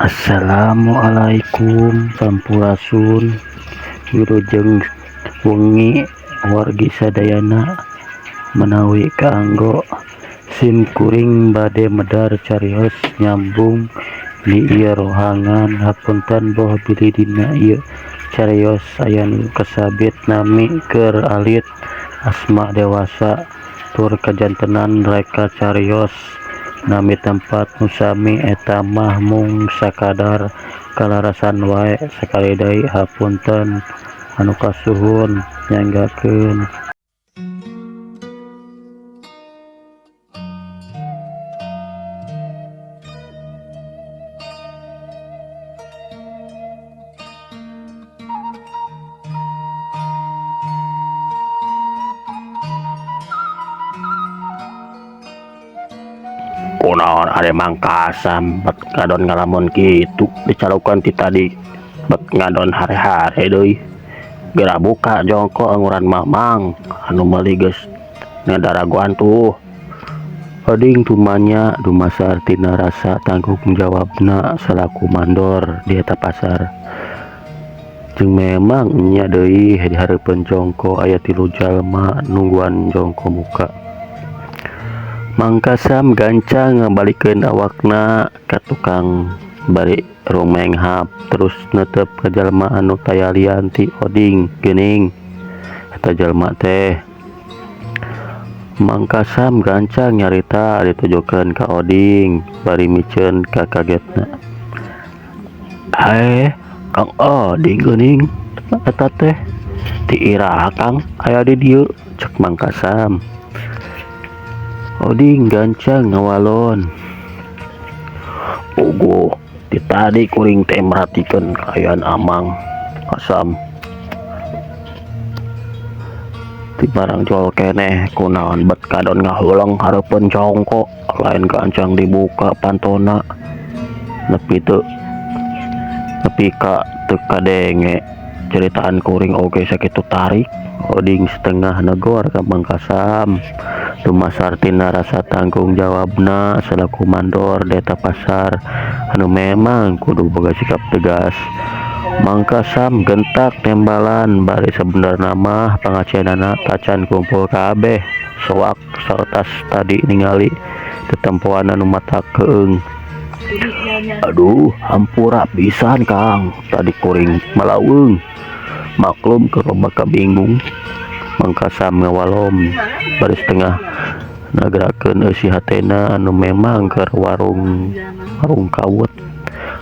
Assalamualaikum sampurasun wilujeng wengi wargi sadayana menawi kaanggo sim kuring bade medar carios nyambung di ieu rohangan hapunten boh bilih dina ieu carios aya nu kasabit nami keur alit asma dewasa tur kajantenan reka carios nami tempat nu sami eta mah mung sakadar kalarasan wae sakali deui hapunten anu kasuhun nyanggakeun. Kunaon are Mang Kasam bet ngadon ngalamun kitu dicalukan ti tadi bet ngadon hare-hare deui. Geura buka jongko anguran mamang anu meuli geus ngadaragoan tuh. Oding tumanya dumasar tina rasa tanggung jawabna salaku mandor di eta pasar. Jeung memang nya deui di hareupeun jongko aya 3 jalma nungguan jongko muka. Mang Kasam gancang ngabalikeun awakna ka tukang bari rumenghap terus netep ka jalma anu taya lian ti Oding geuning eta jalma teh. Mang Kasam gancang nyarita ditujukeun ka Oding bari miceun ka kagetna. Kang Oding geuning eta teh ti iraha Kang aya di dieu cek Mang Kasam. Oding gancang ngawalon. Puguh ti tadi kuring teh merhatikeun kaayaan Amang Kasam. Ti barang jual keneh kunaon bet kadon ngahuleng hareupeun jongko lain gancang dibuka pantona nepi teu nepi ka teu kadenge ceritaan kuring oge sakitu tarik. Oding setengah negor ka Mang Kasam dumasar tina rasa tanggung jawabna selaku mandor di eta pasar anu memang kudu boga sikap tegas. Mang Kasam gentak nembalan bari sabenerna mah pangacianana tacan kumpul kabeh soak saretas tadi ningali tetempoan anu mata keung. Aduh hampura pisan Kang tadi kuring malaweng maklum keur loba kabingung. Mang Kasam ngawalom bari setengah nagerakeun eusi hatena anu memang keur warung kawut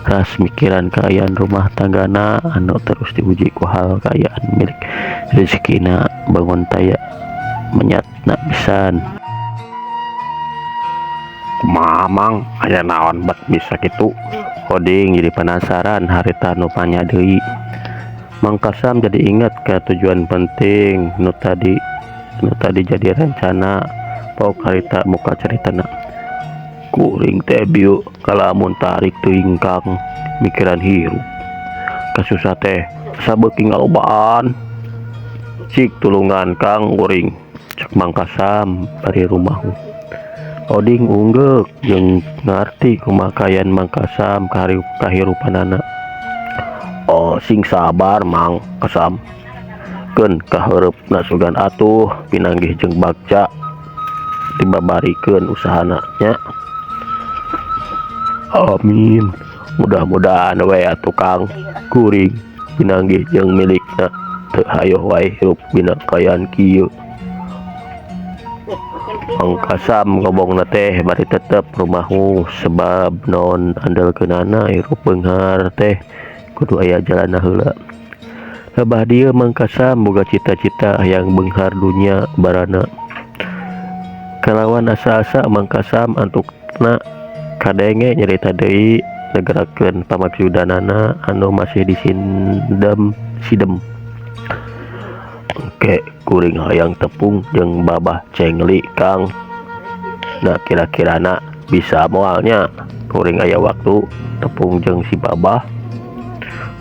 ras mikiran kaayaan rumah tanggana anu terus diuji ku hal kaayaan milik rezekina bangun taya menyatna pisan. Kumaha Mang aya naon bet bisa kitu? Oding jadi penasaran harita nu panya deui. Mang Kasam jadi ingat ke tujuan penting nu tadi jadi rencana pok harita muka caritana. Kuring teh bieu kalamun tarik teuing Kang mikiran hirup kasusah teh sabeuki ngalobaan. Cik tulungan Kang kuring cek Mang Kasam bari rumahu. Oding unggeuk jeung ngarti kumaha Mang Kasam kahirupanana. Oh sing sabar Mang Kasam keun kahareupna sugan atuh pinanggih jeung bagja dibabarikeun usahana nya. Amin mudah-mudahan we atuh Kang kuring pinanggih jeung milikna teu hayoh wae hirup dina kaayaan kieu. Mang Kasam ngomongna teh bari tetep rumahu sebab non andelkeunana hirup beunghar teh kudu aya jalanna heula. Lebah dieu Mang Kasam boga cita-cita hayang beunghar dunya barana. Kalawan asa-asa Mang Kasam antukna kadenge nyarita deui negerakeun pamaksudanana anu masih disindem sidem. Engke kuring hayang tepung jeung babah cengli Kang. Nah kira-kirana bisa moalnya kuring aya waktu tepung jeung si babah.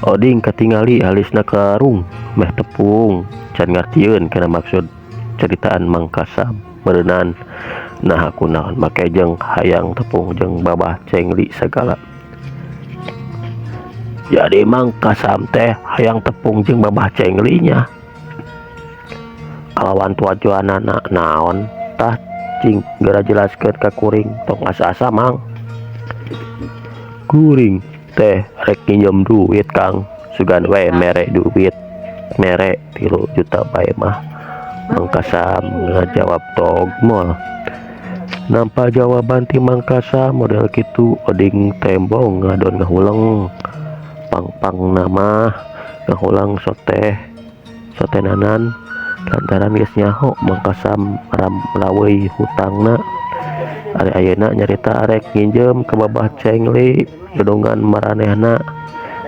Oding katingali alisna karung meh tepung can ngartieun kana maksud ceritaan Mang Kasam meureunan. Nah kunaon make jeung hayang tepung jeung babah cengli sagala. Jadi Mang Kasam teh hayang tepung jeung Babah Cengli nya kalawan tujuanana naon tah, cing geura jelaskeun ka kuring, tong asa-asa, Mang. Kuring teh rek nginjem duit, Kang, sugan we mere duit, mere 3 juta bae mah. Mang Kasam ngajawab togmol. Nampa jawaban ti Mang Kasam model kitu, Oding tembong ngadon ngahuleng. Pang-pangna mah ngahuleng soteh sotenanan lantaran geus nyaho Mang Kasam ramlaweuy hutangna. Ari ayeuna nyarita arek nginjem ka Babah Cengli, dudungan maranehna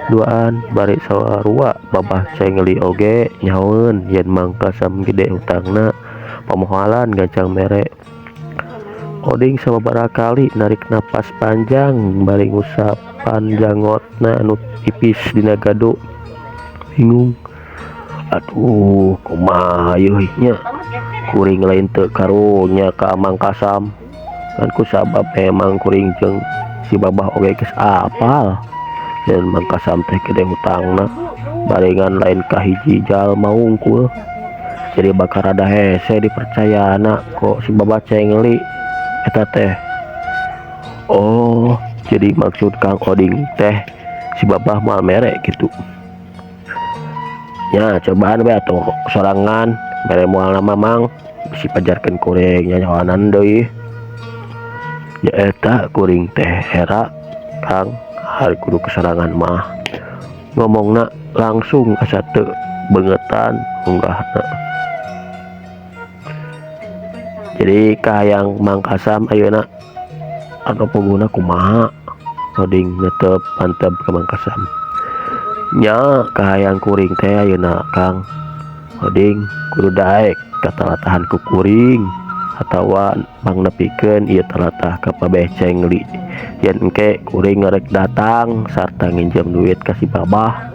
duaan, bari sarua Babah Cengli oge nyahoeun yen Mang Kasam gede hutangna, pamohalan gancang mere. Oding sababaraha kali narik napas panjang bari ngusapan janggotna anu ipis dina gado, bingung. Aduh, kumaha yeuh nya, kuring lain teu karunya ka Mang Kasam, ngan kusabab memang kuring jeung si Babah oge geus apal yen Mang Kasam teh gede hutangna, barengan lain ka hiji jalma wungkul, jadi bakal rada hese dipercayana ku si Babah Cengli eta teh. Oh, jadi maksud Kang Oding teh si Babah moal mere kitu nya? Cobaan we atuh sorangan, mere moal mah, Mang, bisi pajarkeun kuring nyanyahoanan deui. Ya eta kuring teh era, Kang, hari kudu kesorangan mah ngomongna langsung asa teu beungetan unggahna. Jadi kahayang Mang Kasam ayeuna anu pengguna kumaha? Oding netep mantep ka Mang Kasam. Nya kahayang kuring teh ayeuna, Kang Oding kudu daek katalatahan ku kuring atawa pangnepikeun ieu talatah ka Babeh Cengli yen engke kuring ngarek datang sarta nginjem duit ka si Babah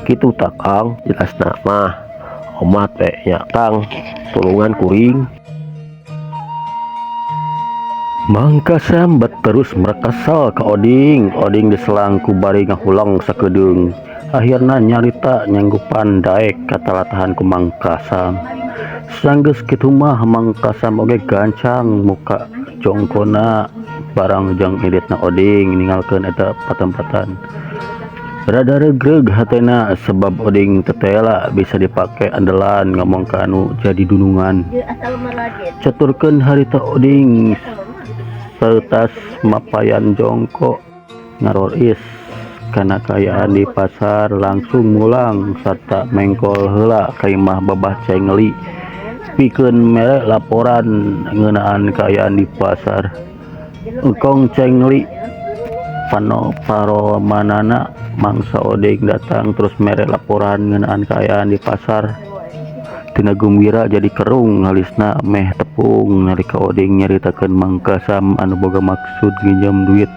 kitu tah, Kang. Jelasna mah omat we nya, Kang, tulungan kuring. Mang Kasam bet terus merekesel ka Oding. Oding diselang ku bari ngahuleng sakedeung. Akhirna nyarita nyanggupan daek katalatahan ku Mang Kasam. Sanggeus kitu mah Mang Kasam oge gancang muka jongkona barang jeung inditna. Oding ninggalkeun eta patempatan. Rada regreg hatena sebab Oding tetela bisa dipake andalan ngomong ka anu jadi dunungan. Caturkeun harita Oding seutas mapayan jongko ngaroris kana kaayaan di pasar, langsung mulang sarta mengkol heula ka imah Babah Cengli pikeun mere laporan ngeunaan kaayaan di pasar. Engkong Cengli pano paromanana mangsa Oding datang terus mere laporan ngeunaan kaayaan di pasar. Tina gumbira jadi kerung alisna meh tepung nalika Oding nyaritakeun Mang Kasam anu boga maksud nginjem duit,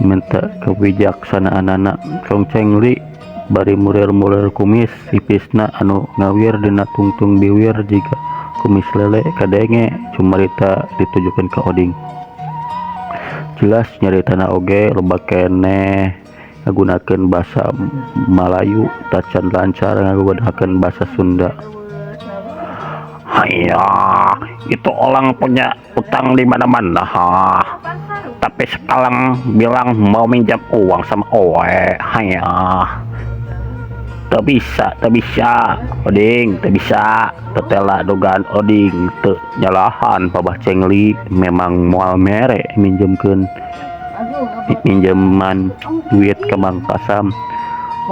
minta kebijaksanaanana. Kong Cengli bari mulir-mulir kumis ipisna anu ngawir dina tungtung biwir jiga kumis lele kadenge cumarita ditujukeun ka Oding. Jelas nyaritana oge loba keneh ngagunakeun basa Malayu, tacan lancar ngagunakeun basa Sunda. Haiya, itu orang punya utang di mana-mana, ha. Tapi sekarang bilang mau minjam uang sama owe. Haiya. Tak bisa, tak bisa. Oding, tak bisa. Tetela dugaan Oding teu nyalahan Babah Cengli memang moal mere minjemkeun minjeman duit ke Mang Kasam.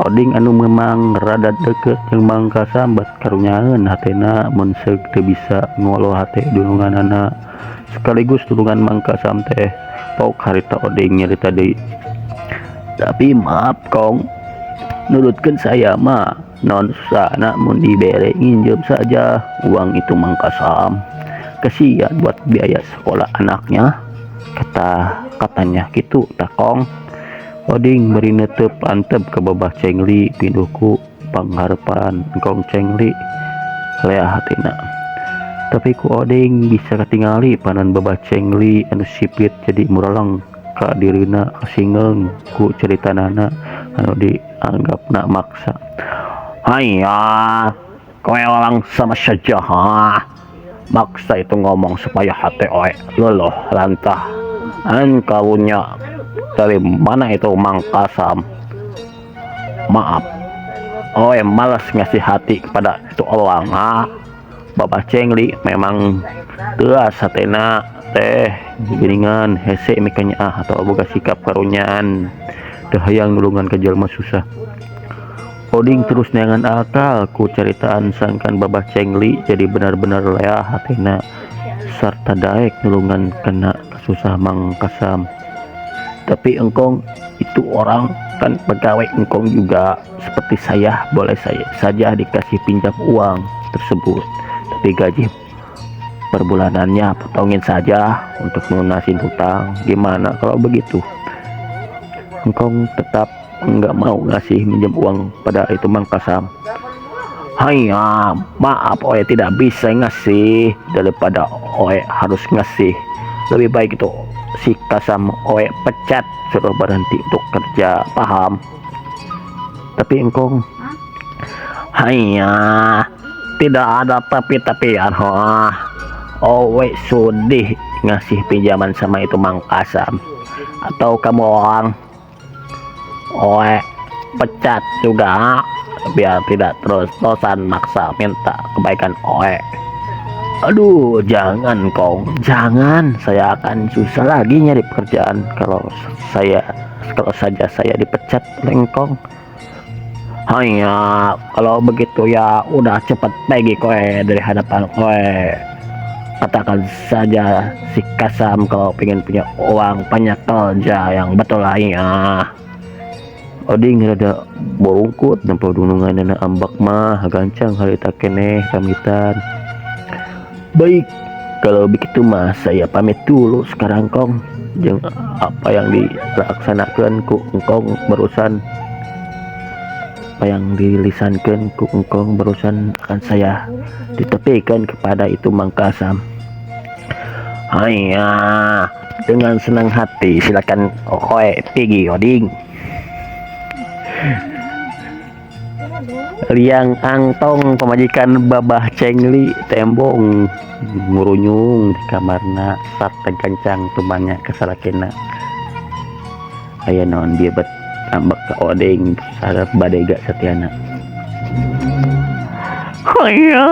Oding anu memang rada deket jeung Mang Kasam bat karunyaeun hatena mun seug teu bisa ngolo hate dununganana sekaligus dunungan Mang Kasam teh. Pok harita Oding nyarita deui. Tapi maaf, Kong, nurutkeun saya mah non susahna mun dibere nginjem saja uang itu Mang Kasam, kasihan buat biaya sekolah anaknya, kata katanya gitu tah, Kong. Oding bari netep antep ke Babah Cengli pinuh ku pangharepan Kong Cengli leah hatina. Tapi ku Oding bisa katingali panon Babah Cengli anu sipit jadi mureleng. Ka dirina kasingeung ku caritanana anu dianggapna maksa. Haiya, kowe orang sama saja, ha? Maksa itu ngomong supaya hati oe luluh lantah. An karunya dari mana itu Mang Kasam? Maaf, oe malas ngasih hati kepada itu orang, ha? Babah Cengli memang teuas hatena teh geuningan, hese mikanyaah atau boga sikap karunyaan, teu hayang nulungan ka jalma susah. Oding terus neangan akal ku caritaan sangkan Babah Cengli jadi benar-benar leah hatena sarta daek nulungan kana kasusah Mang Kasam. Tapi engkong, itu orang kan pegawai engkong juga seperti saya, boleh saya saja dikasih pinjam uang tersebut, tapi gaji perbulanannya potongin saja untuk melunasin hutang. Gimana kalau begitu? Engkong tetap enggak mau ngasih minjem uang pada itu Mang Kasam. Haiya, maaf, oe tidak bisa ngasih. Daripada oe harus ngasih, lebih baik itu si Kasam oe pecat, suruh berhenti untuk kerja, paham? Tapi engkong. Haiya, tidak ada tapi-tapian, ha. Owe sudi ngasih pinjaman sama itu Mang Kasam atau kamu orang oe pecat juga, biar tidak terus-terusan maksa minta kebaikan oe. Aduh, jangan, Kong, jangan. Saya akan susah lagi nyari pekerjaan kalau saja saya dipecat oleh Engkong. Hanya kalau begitu ya udah, cepat pergi kowe dari hadapan kowe. Katakan saja si Kasam kalau pengen punya uang banyak, kerja yang betul lah ya. Oding rada borungkut nempo dununganana ambak mah gancang harita keneh pamitan. Baik, kalau begitu mah saya pamit dulu sekarang, Kong. Jeung apa yang dilaksanakan ku engkong barusan, apa yang dilisankan ku engkong barusan akan saya ditepikan kepada itu Mang Kasam. Haiya, dengan senang hati, silakan oe pergi, Oding. Liang Angtong, pamajikan Babah Cengli, tembong ngurunyung di kamarna sarta gancang tumanya ka salakina. Aya naon bieu bet ambek ka Oding sarep badega satiana? Haiya,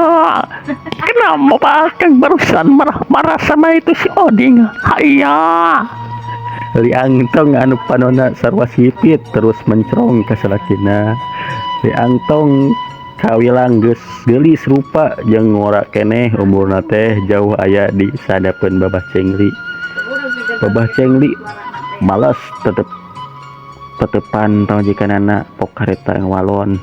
kenapa Akang barusan marah-marah sama itu si Oding? Haiya. Liang Tong anu panona sarua sipit terus mencrong ka salakina. Liang Tong kawilang geus geulis rupa jeung ngora keneh, umurna teh jauh aya di sadapeun Babah Cengli. Babah Cengli males tetep tetepan pamajikanana, pok harita ngawalon.